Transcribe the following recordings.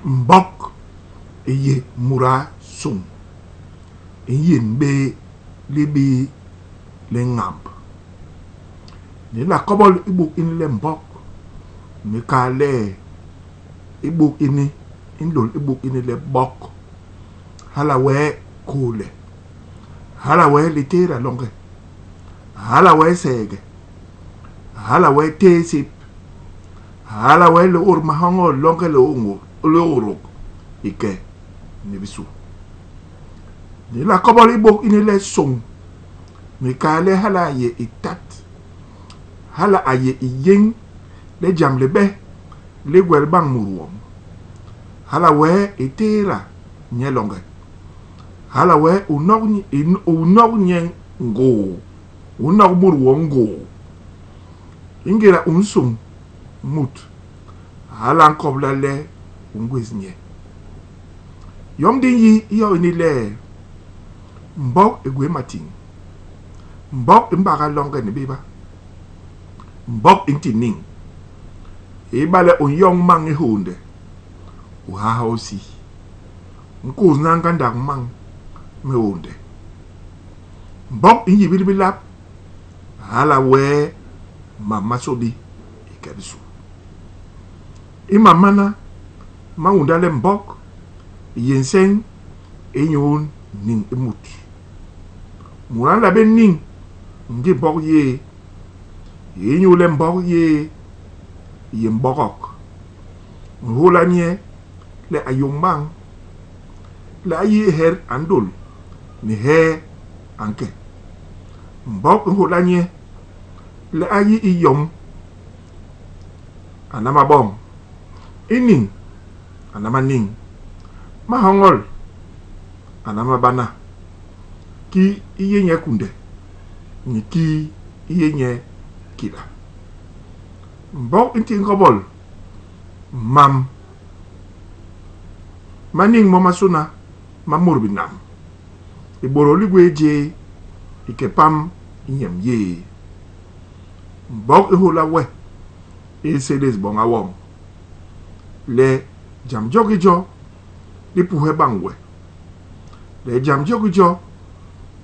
Mbok i yé mudaa sôñ, i nyén bé libii li ñamb. Di nla kobol i buk ini le mbok ni kal le i buk ini i nlôl i buk ini le bok. Hala wee kôle. Hala wee litééda longe. Hala wee seege. Hala wee téé sép. Hala wee liôt mahoñol longe liôdôg i ke ni bisu. Di nla kobol i buk ini le sôñ ni kal le hala a yé i tat. Hala a yé i yéñ le jam libe li gwel bañ mut woñ. Hala wee i tééda nye longe. Hala wee u nok u nok nye ngôô. U nok mut woñ ngôô. Ingéda u nsôñ mut, hala a nkobla le u ngwés nye. Yom di nyi yo ini le, mbok i gwéé matiñ. Mbok i mbagal longe ni béba. Mbok i nti niñ. Ibale u nyoñ mañ i hiônde, u ha hosi, u nkôsna ngandak mañ mi hiônde. Mbok i nyibil bilap, hala wee mam ma sôli i ke bisu. I mam mana ma ñunda le mbok i yé nseñ inyu niñ i mut. Mut a nla bé niñ ngi mbok yéé inyule mbok yéé i yé mbogok. Nhôla nye le a yoñ bañ, le a yi i het a ndôl ni hee a nke. Mbok i nhôla nye le a yi i yom a nlama boñ, i niñ a nlama niñ, mahoñol a nlama bana, kii i yé nye kunde ni kii i yé nye kida. Mbok i nti ngobol mam ma niñ momasôna ma mut binam, ibôdôl ligwéé jéé ikepam i nyemb yéé. Mbok i nhôla we i sélés boña woñ le jam jo ki jo li puhe bañ we, le jam jo ki jo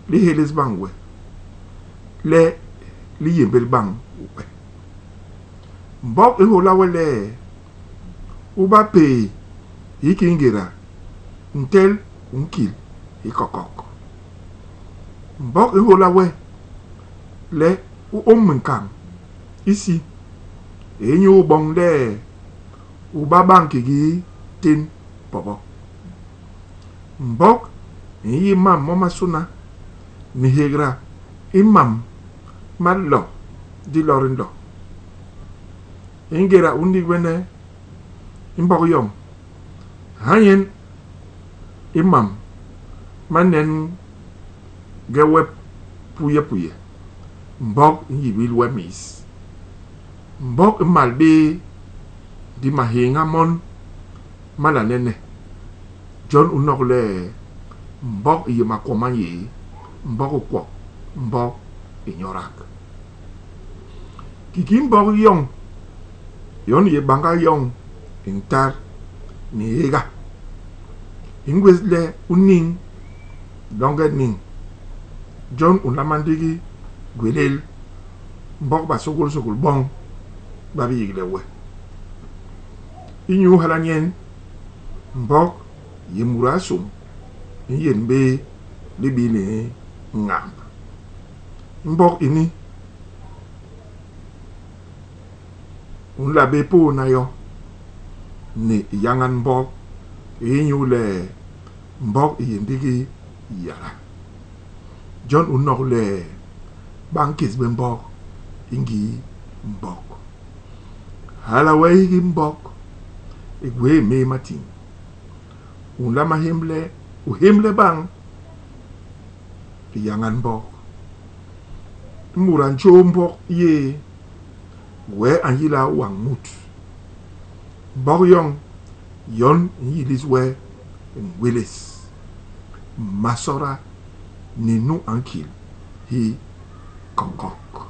li hélés bañ we, le li yémbél bañ we. Mbok i nhôla we le u ba péé hiki ngéda ntel u nkil i kokok. Mbok i nhôla we le u ôm minkañ isi inyu boñ le u ba bañ kiki tén pobo. Mbok i nyi mam momasôna ni hégda i mam ma lo dilo di nlo. I ngéda u nigbene i mbok yoñ, ha nyen i mam ma nen ge we puye puye. Mbok i nyibil we mis. Mbok i mal bé ndi mahéñha mon ma la nene. Jon u nok le mbok i yé makwo ma nyéé, mbok i kwok, mbok i nyodak. Kiki mbok yoñ yon i yé bañga yoñ i ntat ni héga. I ngwés le u niñ longe niñ. Jon u nlama ndigi gwélél mbok basôgôlsôgôl boñ ba bi yigle we. Inyu hala nyen mbok yé mudaa sôñ i nyén bé libii li ñamb. Mbok ini u nla bé pôôna yo ni i yañan mbok inyule mbok i yé ndigi yada. Jon u nok le ba nkés bé mbok i ngii mbok. Hala wee hiki mbok i gwéé méé matiñ. U nlama hémle, u hémle bañ i yañan mbok. I mut a ntjôô mbok yéé, wee a nyila wañ mut. Mbok yoñ yon i nyilis we ngwélés. Masoda ni nu a nkil hi kokok.